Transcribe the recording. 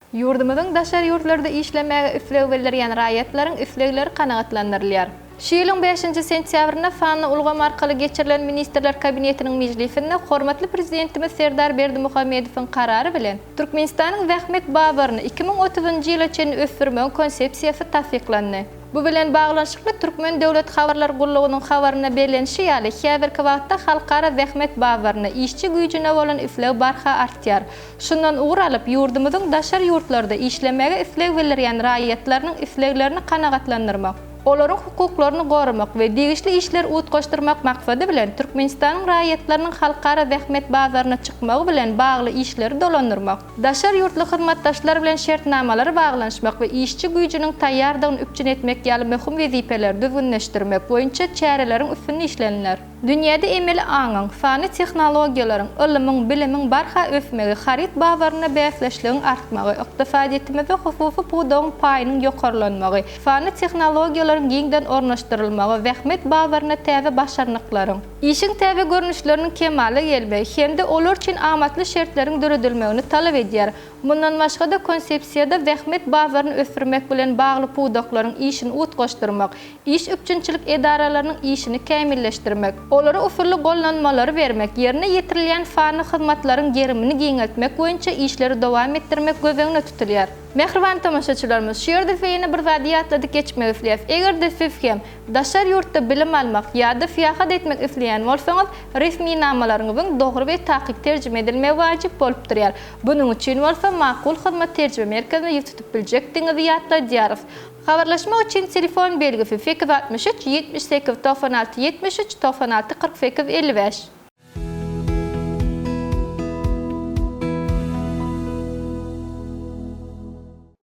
Ýurdumyzyň daşary ýurtlarda işlemäge isleg bildirýän raýatlaryň islegleri kanagatlandyrylýar. Şu ýylyň bäşinji sentýabrynda sanly ulgam arkaly geçirilen Ministrler Kabinetiniň mejlisinde hormatly Prezidentimiz Serdar Berdimuhamedowyň Karary bilen, Türkmenistanyň zähmet bazaryny 2030-njy ýyla çenli ösdürmegiň Konsepsiýasy tassyklandy. Bu bilen baglanyşykly Türkmen döwlet habarlar gullugynyň habarynda bellenişi ýaly, häzirki wagtda halkara zähmet bazarynda işçi güýjüne bolan isleg barha artýar. Şundan ugur alyp, ýurdumyzyň daşary ýurtlarda işlemäge isleg bildirýän raýatlarynyň isleglerini kanagatlandyrmak, olaryň hukuklaryny goramak we degişli işleri utgaşdyrmak maksady bilen, Türkmenistanyň raýatlarynyň halkara zähmet bazaryna çykmagy bilen bagly işleri dolandyrmak, daşary ýurtly hyzmatdaşlar bilen şertnamalary baglanyşmak we işçi güýjüniň taýýardygyny üpjün etmek ýaly möhüm wezipeleri düzgünleşdirmek boýunça çäreleriň üstünde işleniler. Dünýäde emeli aňyň, sanly tehnologiýalaryň, ylymyň, bilimiň barha ösmegi, haryt bazarynda bäsdeşligiň artmagy, ykdysadyýetimizde hususy pudagyň paýynyň ýokarlanmagy, sanly tehnologiýalaryň giňden ornaşdyrylmagy zähmet bazarynda täze başarnyklaryň, işiň täze görnüşleriniň kemala gelmegi hem-de olar üçin amatly şertleriň döredilmegini talap edýär. Mundan başga-da, konsepsiýada zähmet bazaryny ösdürmek bilen bagly pudaklaryň işini utgaşdyrmak, iş üpjünçilik edaralarynyň işini kämilleşdirmek, olara usully gollanmalary bermek, ýerine ýetirilýän sanly hyzmatlaryň gerimini giňeltmek boýunça işleri dowam etdirmek göz öňünde tutulýar. Mähriban tomaşaçylarymyz, şu ýerde size ýene bir zady ýatladyp geçmek isleýäris. Eger-de siz hem daşary ýurtda bilim almak ýa-da syýahat etmek isleýän bolsaňyz, resminamalaryňyzyň dogry we takyk terjime edilmegi wajyp bolup durýar. Bunuň üçin bolsa Makul Hyzmat terjime merkezine ýüz tutup biljekdigiňizi ýatladýarys. Habarlaşmak üçin telefon belgisi, 863 78 96 73 96 48 55.